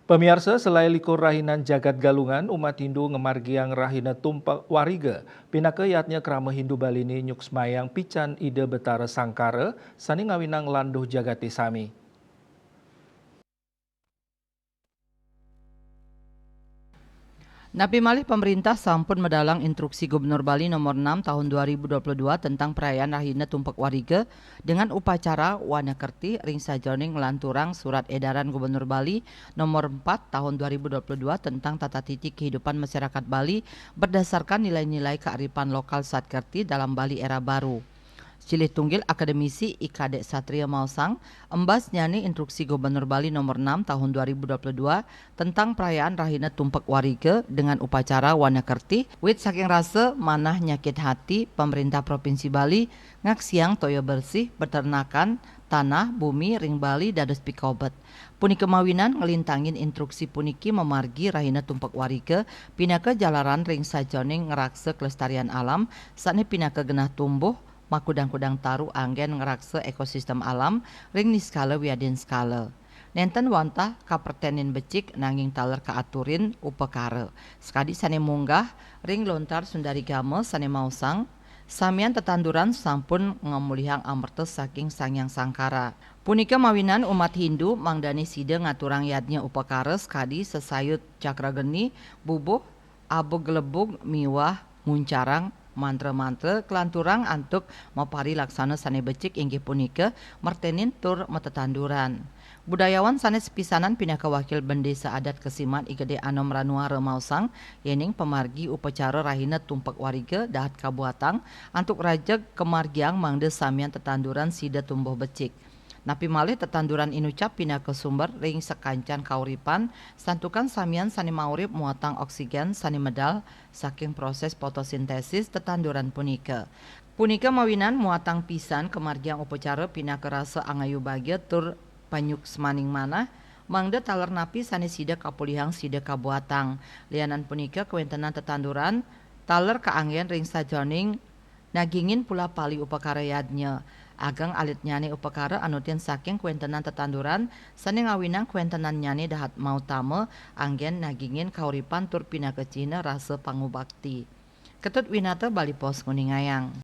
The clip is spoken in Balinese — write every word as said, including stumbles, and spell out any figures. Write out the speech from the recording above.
Pamiarsa, selain likur rahinan jagat Galungan, umat Hindu ngamargiang rahina Tumpek Wariga. Pinaka yadnya krama Hindu Bali ni nyuksmayang pican Ida Betara Sangkara, sane ngawinang landuh jagate sami. Napi malih, pamerintah sampun medalang Instruksi Gubernur Bali Nomor enam Tahun dua ribu dua puluh dua tentang perayaan Rahina Tumpek Wariga dengan upacara wana kerti ring sajeroning nglanturang Surat Edaran Gubernur Bali Nomor empat Tahun dua ribu dua puluh dua tentang tata titi kehidupan masyarakat Bali berdasarkan nilai-nilai kearifan lokal Satkerti dalam Bali era baru. Silih tunggil, akademisi I Kadek Satria maosang, embasnyane Instruksi Gubernur Bali Nomor enam Tahun dua ribu dua puluh dua tentang perayaan Rahina Tumpek Wariga dengan upacara wana kerti, wit saking rasa manah nyakit hati, pemerintah Provinsi Bali ngaksiang toya bersih peternakan, tanah, bumi ring Bali dados pikobet. Punika mawinan nglintangin instruksi puniki mamargi Rahina Tumpek Wariga pinaka jalaran ring sajeroning ngraksa kelestarian alam sane pinaka genah tumbuh, makudang-kudang taru anggen ngraksa ekosistem alam ring niskala wiadin skala. Nenten wantah kapertenin becik nanging taler kaaturin upakara. Sakadi sane munggah ring lontar Sundari Gama sane maosang, samian tetanduran sampun ngamulihang amerta saking Sang Hyang Sangkara. Punika mawinan umat Hindu mangdane sida ngaturang yadnya upakara sakadi sesayut cakra geni, bubuh, abug-gelebug miwah nguncarang mantra-mantra kalanturang antuk maparilaksana sane becik, inggih punika mertenin tur matetanduran. Budayawan sane sepisanan pinaka Wakil Bendesa Adat Kesiman I Gede Anom Ranuara maosang, yening pamargi upacara Rahina Tumpek Wariga dahat kabuatang antuk rajeg kamargiang mangda samian tetanduran sida tumbuh becik. Napi malih, tetanduran inucap pinaka sumber ring sakancan kauripan, santukan samian sane maurip muatang oksigen sane medal saking proses fotosintesis tetanduran punika. Punika mawinan muatang pisan kamargiang upacara pinaka rasa angayu bagia tur panyuksmaning manah, mangda taler napi sane sida kapulihang sida kabuatang. Lianan punika, kawentenan tetanduran taler kaanggen ring sajeroning nagingin pula pali upakara yadnya. Ageng alitnyane upakara anutin saking kawentenan tetanduran sane ngawinang kawentenannyane dahat mautama anggen nagingin kauripan tur pinaka cihna rasa pangubakti. Ketut Winata, Bali Post, nguningayang.